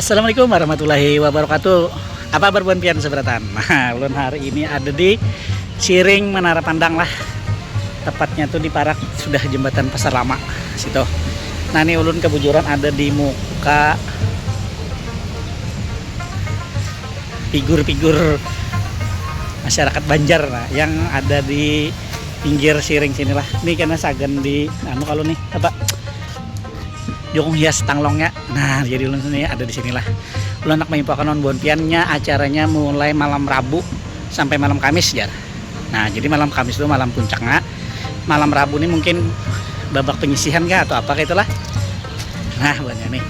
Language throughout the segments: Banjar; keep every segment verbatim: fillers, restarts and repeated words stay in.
Assalamualaikum warahmatullahi wabarakatuh. Apa kabar buhan pian seberatan? Nah, ulun hari ini ada di Siring Menara Pandang lah. Tepatnya tuh di parak sudah jembatan Pasar Lama situ. Nah, ini ulun kebujuran ada di muka figur-figur masyarakat Banjar, nah, yang ada di pinggir Siring sinilah. Ini kena sagan di anu kalau nih apa, jukung hias Tanglongnya. Nah, jadi ulun sini ada di sinilah. Ulun nak menginfokan non buhan piannya, acaranya mulai malam Rabu sampai malam Kamis, jar. Nah, jadi malam Kamis itu malam puncaknya. Malam Rabu nih mungkin babak penyisihan kah atau apa kayak itulah. Nah, buhannya nih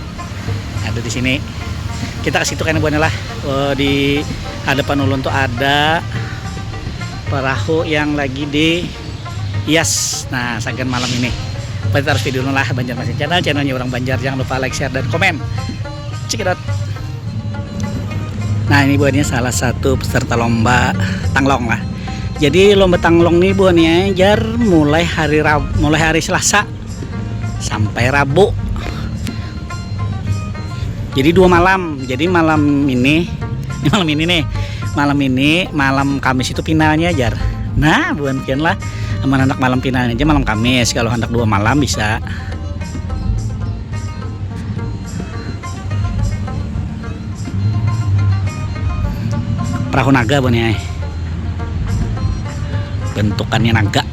ada di sini. Kita ke situ kan buhannya lah. Oh, di hadapan ulun tuh ada perahu yang lagi di hias. Nah, sagan malam ini. Pasti harus video lah Banjarmasin Channel, channelnya orang Banjar. Jangan lupa like, share, dan komen. Cekidot. Nah, ini buahnya salah satu peserta lomba tanglong lah. Jadi lomba tanglong nih buahnya jar mulai hari Rab mulai hari Selasa sampai Rabu. Jadi dua malam. Jadi malam ini, ini malam ini nih. Malam ini, malam Kamis itu finalnya jar. Nah, buhan pian lah. Aman anak malam finalnya aja malam Kamis. Kalau hendak dua malam bisa. Perahu naga buhannya. Bentukannya naga.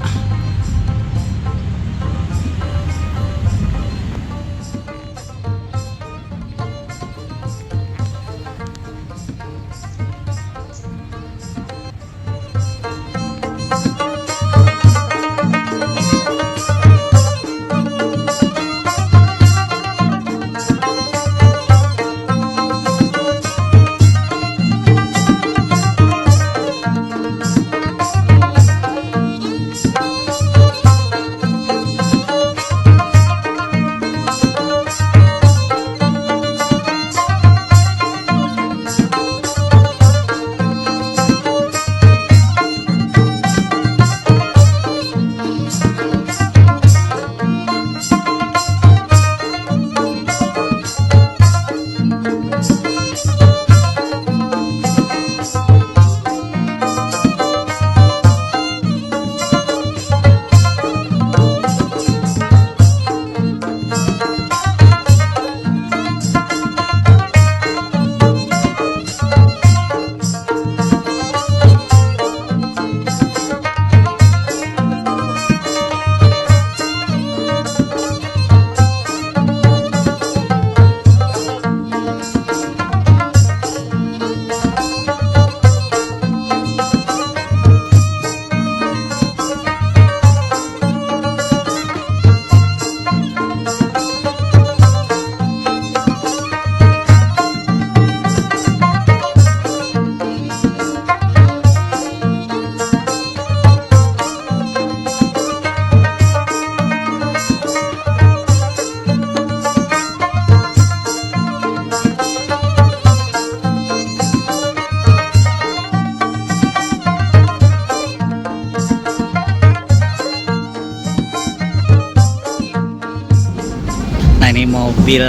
Nah, ini mobil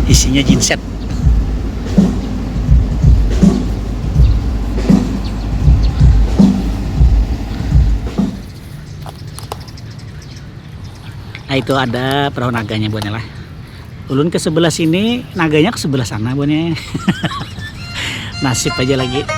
isinya genset. Nah, itu ada perahu naganya buahnya lah. Ulun ke sebelah sini, naganya ke sebelah sana buahnya. Nasib aja lagi.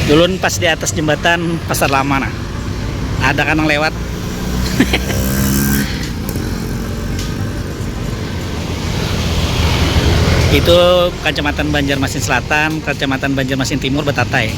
Ulun pas di atas jembatan Pasar Lama nah. Ada kan nang lewat. Itu Kecamatan Banjarmasin Selatan, Kecamatan Banjarmasin Timur batatai.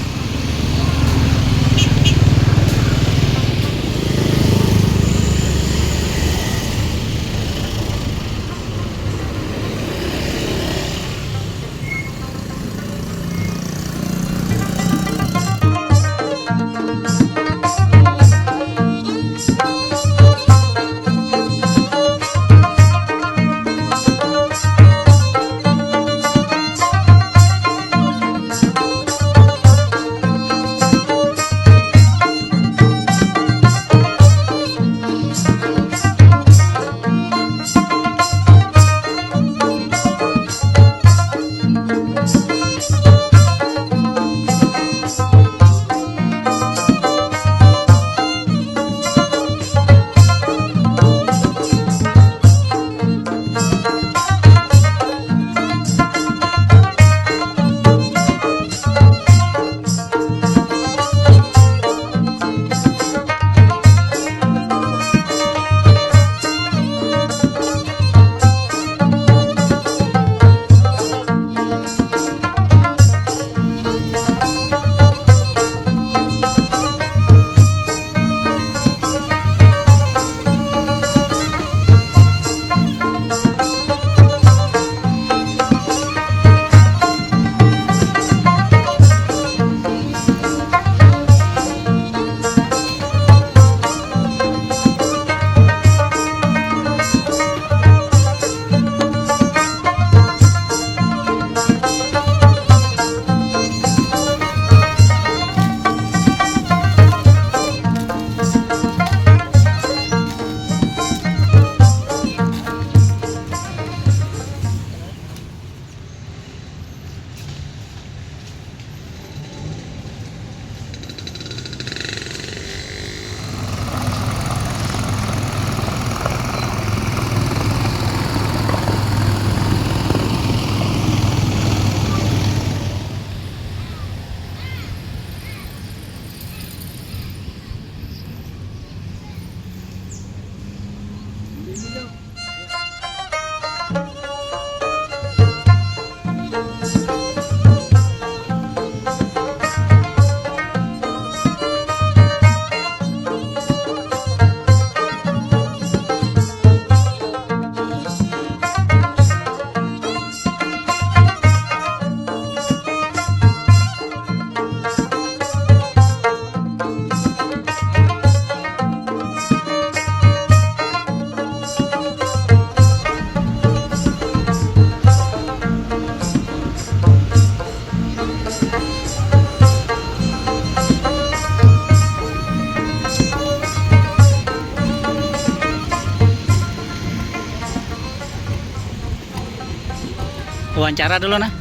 Wawancara dulu nah.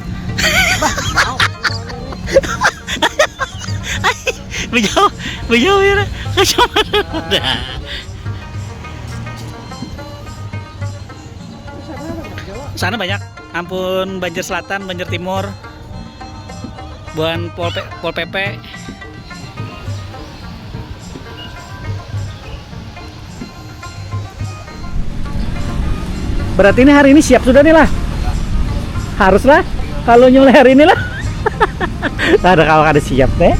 Bejauh, bejauh ya. Kacamata. Dah. Sana banyak. Ampun Banjar Selatan, Banjar Timur. Buhan Pol P-, Pol P P. Berarti ini hari ini siap sudah nih lah. Harus lah. Kalau mulai hari ini lah. Ada kawa kada siap deh.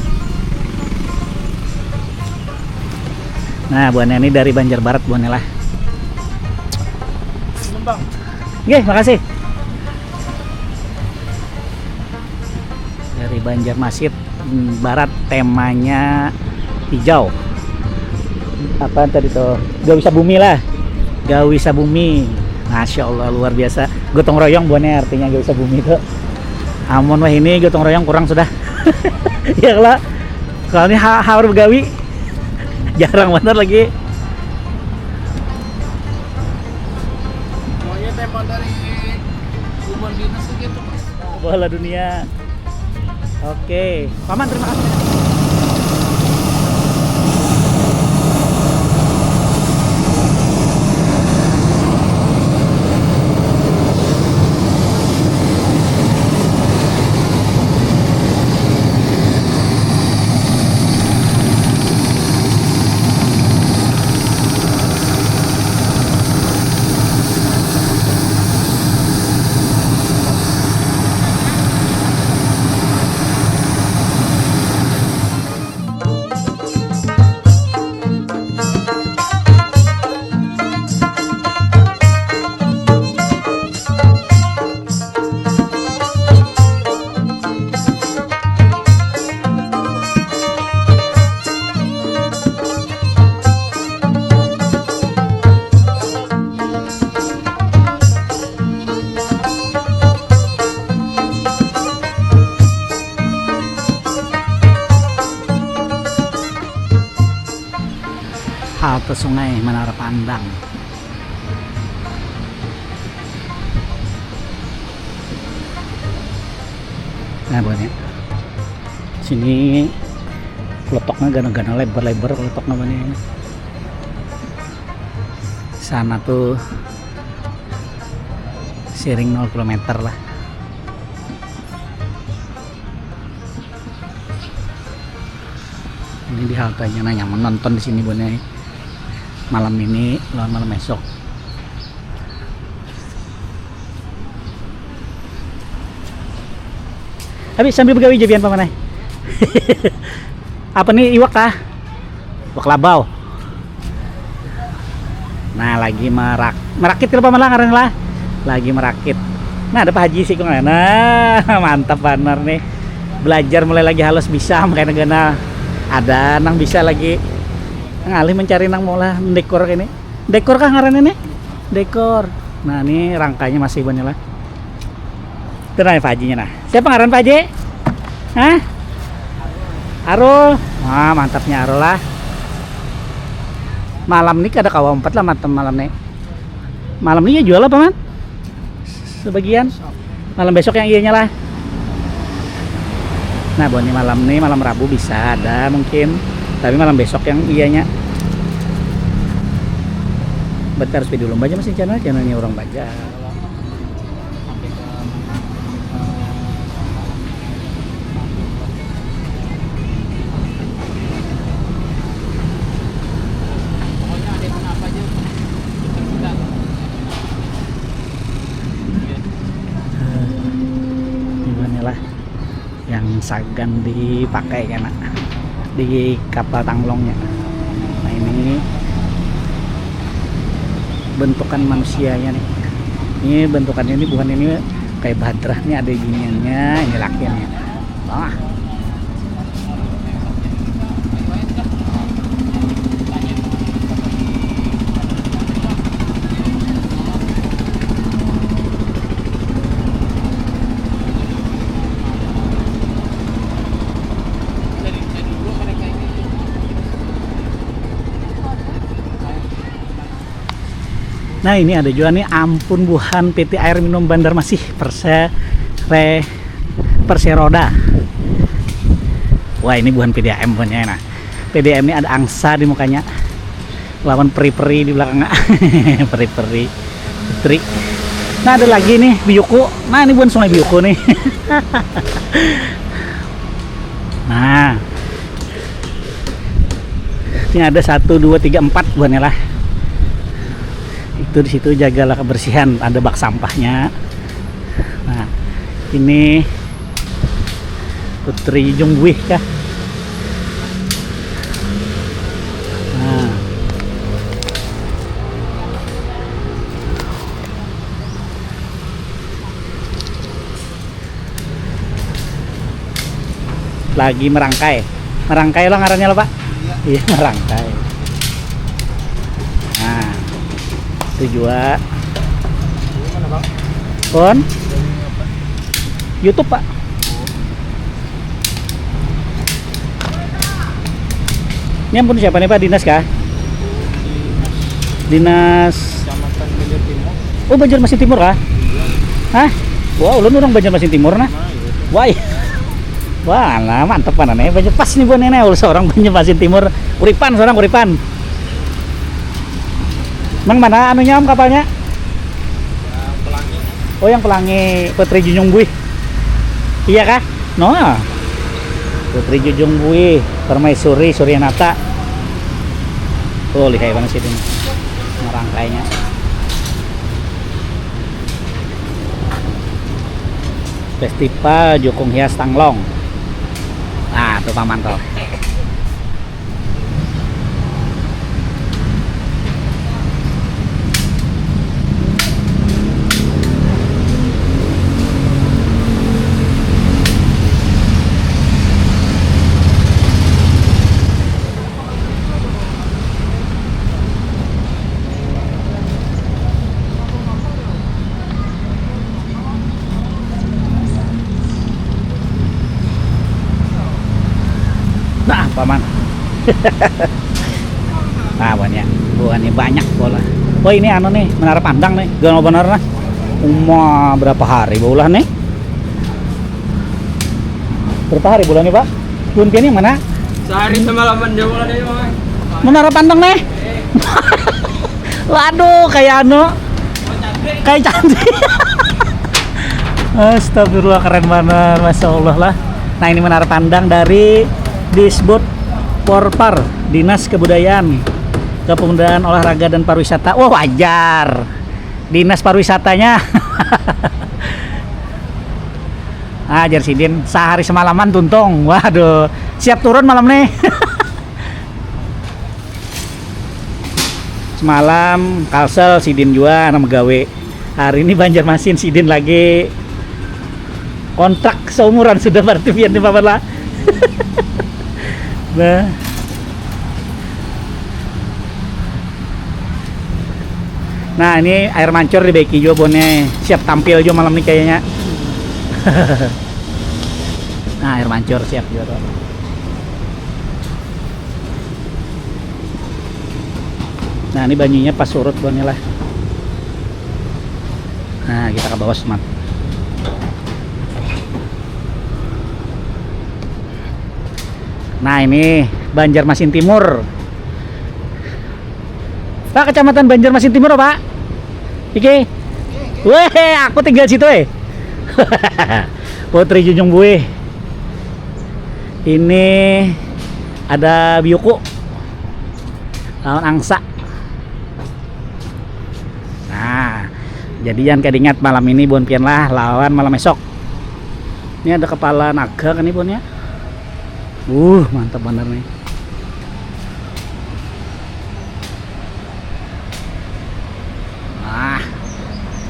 Nah, buhannya ini dari Banjar Barat buhannya lah. Oke, makasih. Dari Banjarmasin Barat, temanya hijau. Apa tadi tuh? Gawi sabumi lah. Gawi sabumi. Masya Allah, luar biasa. Gotong royong buhannya artinya gawi sabumi itu. Amun wah ini gotong royong kurang sudah. Ya kalau kalau ini ha-, harus begawi. Jarang banget lagi. Monyet emang dari umur dinas tuh gitu, Mas. Bola dunia. Oke, Paman, terima kasih. Sungai Menara Pandang. Nah, buhannya. Sini kelotoknya gana-gana, lebar-lebar kelotoknya, buhannya. Sana tuh siring nol kilometer lah. Ini di haltenya, nah, nyaman nonton di sini, buhannya. Malam ini lawan malam esok. Habis sambil begawi jabian, paman ai. Apa nih, iwak kah? Iwak labau. Nah, lagi merak-, merakit kalau paman lah ngarannya lah. Lagi merakit. Nah, ada Pak Haji sih kok. Nah, mantap banar nih. Belajar mulai lagi halus bisa, makanya gana ada nang bisa lagi ngalih mencari nang maulah dekor ini. Dekor kah ngarannya nih? Dekor. Nah, ini rangkanya masih banyak lah. Itu nah, Pak Hajinya nah. Siapa ngaran Pak Haji? Hah? Arul. Wah, mantapnya Arul lah. Malam ni kada kawa umpat lah, malam, malam ni. Malam ni ya jual apa, Man? Sebagian. Malam besok yang iyanya lah. Nah, buhannya malam ni, malam Rabu bisa ada mungkin. Tapi malam besok yang iyanya. Berarti harus video lomba aja masih channel, channelnya orang baca. Ini lah yang sagan dipakai kena di kapal tanglongnya. Nah, ini bentukan manusianya nih. Ini bentukannya ini bukan ini kayak badrah nih, ada giniannya, ini lakiannya. Wah. Nah, ini ada juga nih, ampun, buhan P T Air Minum Banjarmasin, Perse-, Re-, Perseroda. Wah, ini buhan P D A M punya. Nah, P D A M ini ada angsa di mukanya. Lawan peri-peri di belakangnya. Peri-peri. Putri. Nah, ada lagi nih, Biyuku. Nah, ini bukan Sungai Biyuku nih. Nah. Ini ada satu, dua, tiga, empat buahnya lah. Itu di situ jagalah kebersihan, ada bak sampahnya. Nah, ini Putri Junjung Buih kah? Nah. Lagi merangkai. Merangkai lo ngarannya lo, Pak? Iya. Iya, merangkai. Nah, itu juga. Ini mana, Bang? Pon? Dari apa? YouTube, Pak. Ini ampun, siapa nih, Pak? Dinas kah? Dinas. Kecamatan Banjar Timur. Oh, Banjarmasin Timur kah? Iya. Hah? Wah, ulun orang Banjarmasin Timur nah. Nah, iya. Wah, iya. Wah, lah, mantep mana nih. Banjar pas nih buat nenek, ulun seorang Banjarmasin Timur. Uripan, seorang Uripan. Nang mana anunya, Om, kapalnya? Yang Pelangi. Oh, yang Pelangi, Putri Junjung Buih. Iya kah? No. Putri Junjung Buih, Permaisuri Suryanata. Oh, lihai banget sih ini. Merangkainya. Festival Jukung Hias Tanglong. Nah, tuh paman tuh. Nah, paman. Nah, banyak. Buahnya banyak bola. Oh, ini anu nih, menara pandang nih. Ganal benar nah. Uma berapa hari baulah nih? Berapa hari bulan nih, Pak? Buntian yang mana? Sehari semalaman dia mulai dari mana? Menara pandang nih. Waduh, kayak anu. Kayak cantik. Astagfirullah, keren banget, masya Allah lah. Nah, ini menara pandang dari Disbud Porpar, Dinas Kebudayaan, Kepemudaan, Olahraga dan Pariwisata. Wah, wajar. Dinas pariwisatanya. Ah, jar sidin, sehari semalaman tuntung. Waduh, siap turun malam nih. Semalam Kalsel sidin jua nang megawe. Hari ini Banjarmasin sidin lagi kontrak seumuran sudah berarti pian di papan lah. Nah. Nah, ini air mancur dibaiki juga bonnya. Siap tampil juga malam ini kayaknya. Nah, air mancur siap juga tuh. Nah, ini banyunya pas surut bonnya lah. Nah, kita ke bawah semat. Nah, ini Banjarmasin Timur. Pak, Kecamatan Banjarmasin Timur, Pak? Iki? Weh, aku tinggal situ, eh. Putri Junjung Buih. Ini ada Biuku lawan Angsa. Nah, jadi jangan kada ingat malam ini buan pian lah lawan malam esok. Ini ada kepala naga kan nih buannya. Uh, mantap bener nih. Nah,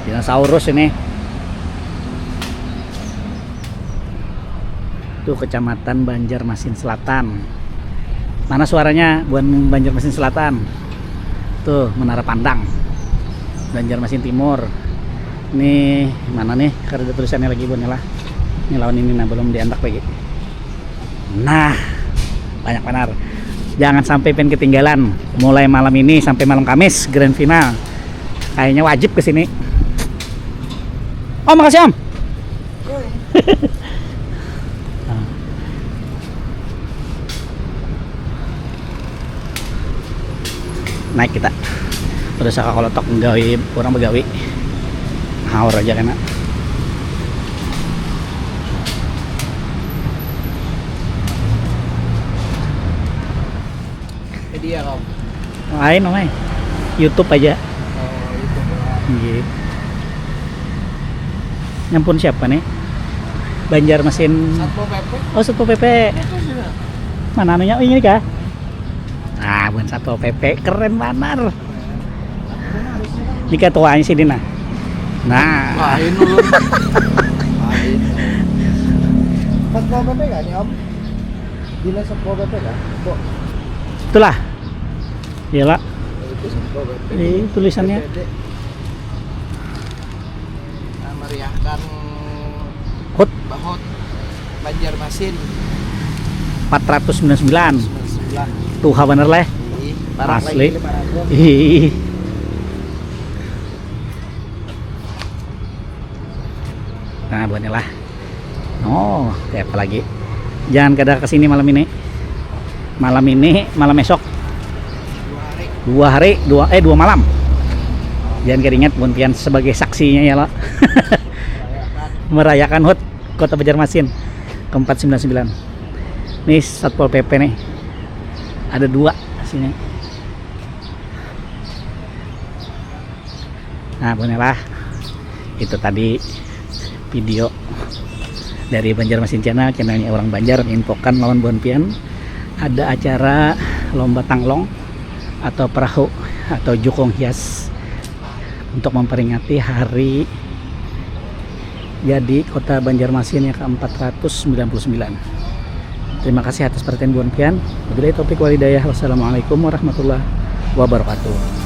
dinosaurus ini. Tuh Kecamatan Banjarmasin Selatan. Mana suaranya buan Banjarmasin Selatan? Tuh Menara Pandang. Banjarmasin Timur. Ini mana nih? Kada ada tulisannya lagi buannya lah. Ini lawan ini nah belum diandak lagi. Nah, banyak benar. Jangan sampai pian ketinggalan. Mulai malam ini sampai malam Kamis grand final. Kayaknya wajib ke sini. Om, makasih Om. Naik kita. Terus saka kolotok nggawi orang begawi. Haur aja kena. Jadi ya kau. Lain namanya. YouTube aja. Oh, YouTube. Iya. Nyampun siapa nih? Banjarmasin. Satpol P P. Oh, Satpol P P. Itu sih. Mana anunya? Oh, ini kah? Ah, bukan Satpol P P, keren banar. Ini ketuanya sih Dina. Nah. Lain ulun. Lain. Satpol P P kan ya, Om? Dina Satpol P P kan? Kok? Itulah. Iyalah. Itu Satpol P P. Ini tulisannya. P P D. Nah, meriahkan HUT. Bahut Banjarmasin. Empat ratus sembilan puluh sembilan. Sembilan puluh sembilan. Tuha bener leh. Ih, parak. Asli. Lagi, lima ratus. Ih. Nah, buatnya lah. Oh, kayak apa lagi? Jangan kada ke sini malam ini. Malam ini, malam esok. Dua hari, dua, eh, dua malam. Jangan kada ingat, buan pian sebagai saksinya ya, lo. Merayakan HUT Kota Banjarmasin keempat sembilan sembilan. Nih Satpol P P nih. Ada dua sini. Nah, buannya lah. Itu tadi video dari Banjarmasin Channel, channelnya orang Banjar, menginfokan lawan buan pian ada acara lomba tanglong atau perahu atau jukung hias untuk memperingati hari jadi Kota Banjarmasin yang ke empat ratus sembilan puluh sembilan. Terima kasih atas perhatian buan pian. Wabillahi taufiq wal hidayah. Wassalamualaikum warahmatullahi wabarakatuh.